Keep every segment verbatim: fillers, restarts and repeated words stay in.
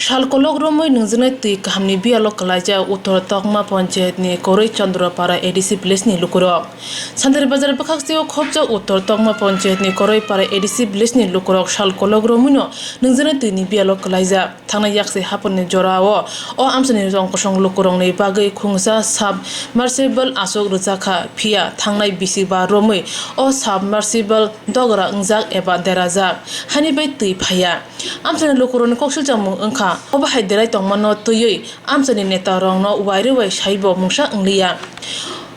Sal kolok romwi nungjaknai twi kahamni biyalo kwlaijak Uttor Tokma Panchayatni Koroi Chandrapara A D C village ni lukurok. Santari Bazar bwkhaksio khopjak Uttor Tokma Panchayatni Koroi Para A D C village ni lukurok sal kolok romwino nungjaknai twini biyalo kwlaijak. Thangnai yakse haponi jorao o amchaini rong kosong lukurokni bagwi khungsa submersible aswk rwjakha, phiya thangnai bisi ba romwi o submersible dogra wngjak eba derajak, hani bai twi phaiya. Amchaini lukurokni kok silchakmung wngkha, obo hai derai tongmano twiwi amchaini netarokno wairwi wai saibo mungsa wngliya.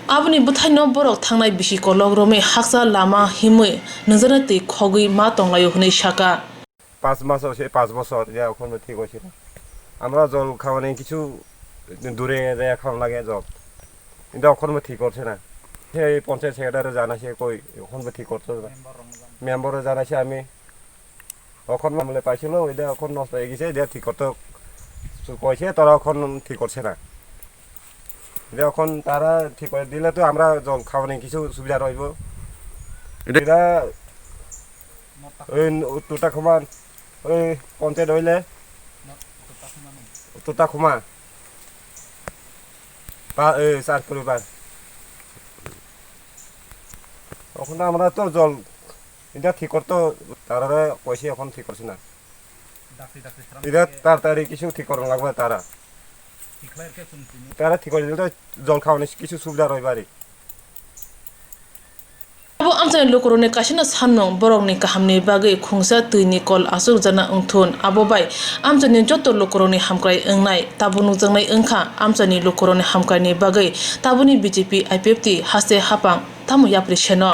Aboni bwthaino borok thangnai bisi kolok romwi haksa lama himwi nungjaknai twi khogwi ma tonglaio hwnwi saka. পাঁচ মাস হয়েছে, পাঁচ বছর, যে এখনো ঠিক হয়েছে না। আমরা জল খাওয়ানি কিছু দূরে যে খাওয়ানো লাগে জল, কিন্তু এখনো ঠিক করছে না। সেই পঞ্চায়েত সেক্রেটারি জানাইছে, কই এখনো ঠিক করছে না। মেম্বারও জানাইছে আমি, এখন মামলা পাইছিল, এটা এখন নষ্ট হয়ে গেছে, এটা ঠিক করতে কইছে, তারা এখন ঠিক করছে না। এটা এখন তারা ঠিক করে দিলে তো আমরা জল খাওয়ানি কিছু সুবিধা রইব। এটা এটা ওই উত্তরটা ক্ষমা, ওই পঞ্চায়েত হইলে উত্তরটা ক্ষমা। পা-, এই চার পরিবার। এখন তো আমরা তো জল এটা ঠিক করতো, তারা কইছে এখন ঠিক করছে না। এটা তাড়াতাড়ি কিছু ঠিক করা লাগবে তারা। তারা ঠিক করে দিলে তো জল খাওয়ানি কিছু সুবিধা রইবে আর কি। Abo amchaini lukurokni kaisano sanmung borokni kahamni bagwi khungsa twini kol aswk jana wngthun, abo bai amchaini joto lukurokni hamkrai wngnai tabuk nukjaknai wngkha. Amchaini lukurokni hamkraini bagwi tabukni B J P I P F T haste hapang tamo yapri seno.